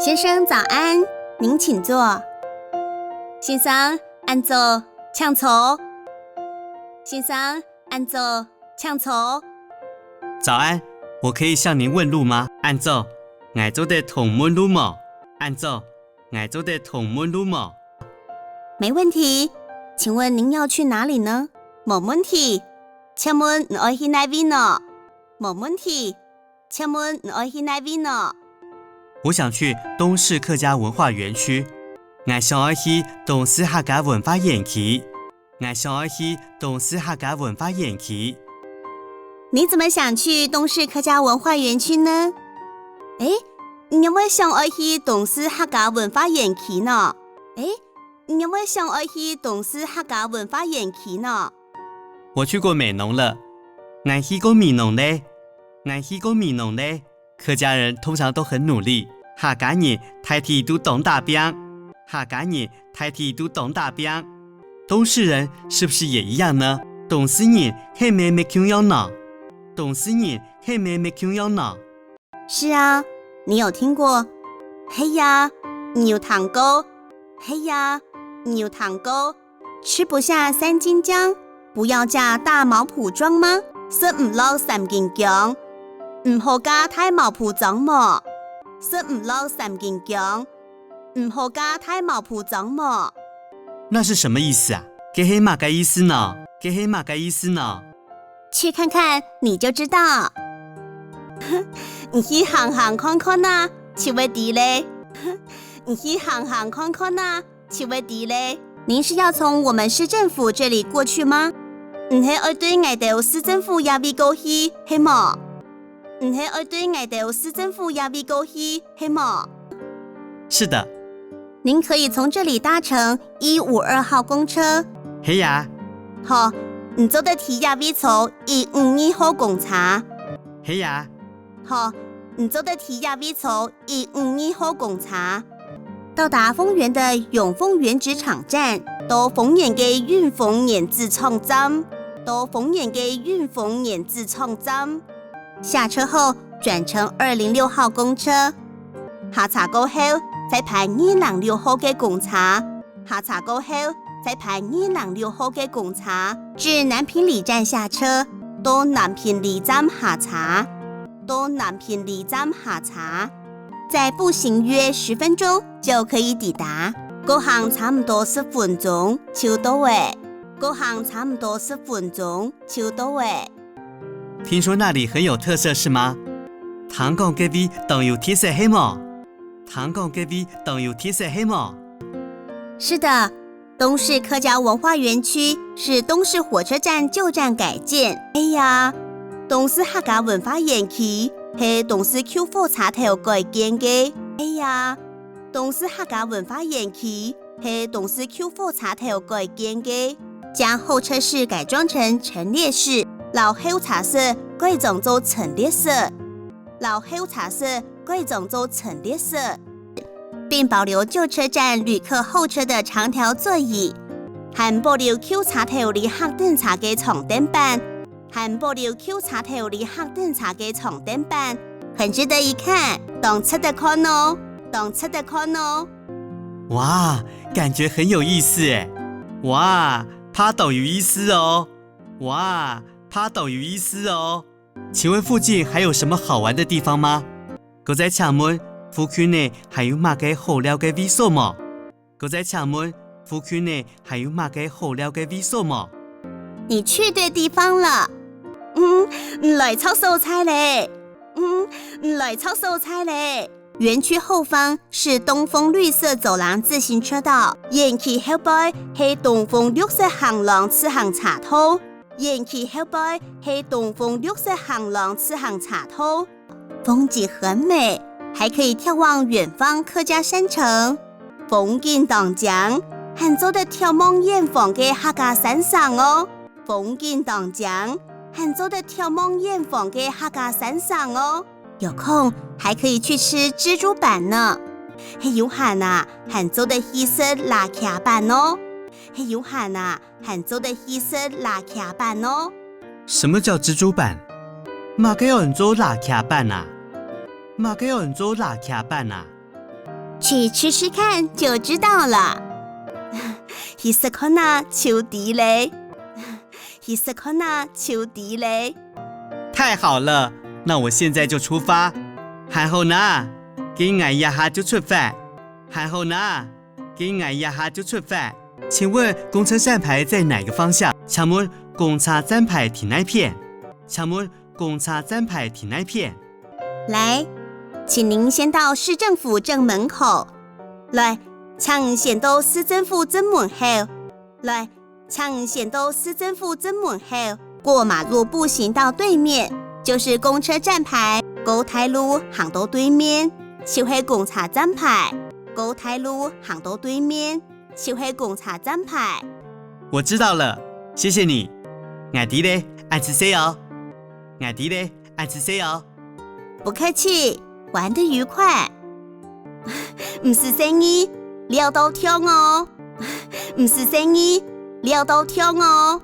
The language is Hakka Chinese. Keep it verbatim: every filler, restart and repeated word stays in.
先生早安，您请坐。先生，恁早，请坐。先生，恁早，请坐。早安，我可以向您问路吗？恁早，𠊎做得同問路無？恁早，𠊎做得同問路無？没问题，请问您要去哪里呢？无问题，请问你爱去哪位呢？无问题，请问你爱去哪位呢？我想去东势客家文化园区。𠊎想愛去東勢客家文化園區。𠊎想愛去東勢客家文化園區。你怎么想去东势客家文化园区呢？诶，你仰会想爱去东势客家文化园区呢？诶，你仰会想爱去东势客家文化园区呢？我去过美浓了。𠊎去过美浓咧。𠊎去过美浓咧。 客家人通常都很努力。客家人大體都當打拚。客家人大體都當打拚。东势人是不是也一样呢？東勢人係毋係乜共樣呢？東勢人係毋係乜共樣呢？是啊，你有听过？係啊，你有听过？係啊，你有听过？ 吃不下三斤薑，不要嫁大茅埔庄吗？食毋落三斤薑，毋好嫁大茅埔庄無？食毋落三斤薑，毋好嫁大茅埔庄無？那是什么意思啊？該係麼个意思呢？該係麼个意思呢？去看看你就知道。你去行行看看啊，就會知咧。你去行行看看啊， 就會知咧。您是要从我们市政府这里过去吗？你係愛對𠊎兜市政府這位過去，係無？你係愛對𠊎兜市政府這位過去，係無？是的。您可以从这里搭乘一五二号公车。係啊。好，你做得去這位坐一五二號公車。係啊。 好，你做得去這位坐一五二號公車。到達豐原的永豐原紙廠站，到豐原个永豐原紙廠站，到豐原个永豐原紙廠站。下车后转乘二零六号公车。下車過後，再排二零六號个公車。 下車過後，再排二零六號个公車，至南坪里站下车，到南坪里站下車，到南坪里站下車。再步行约十分钟就可以抵达。過行差毋多十分鐘就到咧。過行差毋多十分鐘就到咧。聽說那裡很有特色是嗎？聽講該位當有特色係無？聽講該位當有特色係無？是的， 东势客家文化园区是东势火车站旧站改建。係啊，东势客家文化園區係东勢舊火車頭改建个。係啊，东勢客家文化園區係东勢舊火車頭改建个。將候车室改装成陈列室，摎候车室改裝做陈列室，摎候车室改装做陈列室。 并保留旧车站旅客候车的长条座椅，還保留舊車頭旅客等車个長凳板，還保留舊車頭旅客等車个長凳板，很值得一看，當值得看哦，當值得看哦。哇，感覺很有意思耶！哇，怕當有意思哦！哇，怕當有意思哦！請問附近還有什麼好玩的地方嗎？ 過再請問，附近呢還有麼个好尞个位所無？過再請問，附近呢還有麼个好尞个位所無？你去對地方了。嗯，你來著所在咧。嗯，你來著所在咧。園區後方是東豐綠色走廊自行車道，園區後背係東豐綠色行廊自行車道。 園區後背係東豐綠色行廊自行車道。風景很美，還可以眺望遠方客家山城。風景當靚，還做得眺望遠方个客家山城哦。風景當靚，還做得眺望遠方个客家山城哦。有空還可以去吃蜘蛛板呢。係有閒啊，還做得去食蝲䗁粄哦。係有閒啊， 還做得去食蝲䗁粄哦。什麼叫蜘蛛板？麼个安做蝲䗁粄啊？麼个安做蝲䗁粄啊？去吃吃看就知道了。去食看啊，就知咧。去食看啊，就知咧。太好了，那我现在就出发。還好哪，該𠊎這下就出發。還好哪，該𠊎這下就出發。請問公車站牌在哪個方向？請問公車站牌在哪片？請問公車站牌在哪片？來，請您先到市政府正門口。來，請先到市政府正門口。來，請先到市政府正門口。過馬路步行到對面，就是公車站牌。過大路行到對面，就係公車站牌。過大路行到對面，就係公車站牌。我知道了，謝謝你。𠊎知咧，恁仔細哦。𠊎知咧，恁仔細哦。不客氣，玩得愉快。毋使細義，尞到暢哦。毋使細義，尞到暢哦。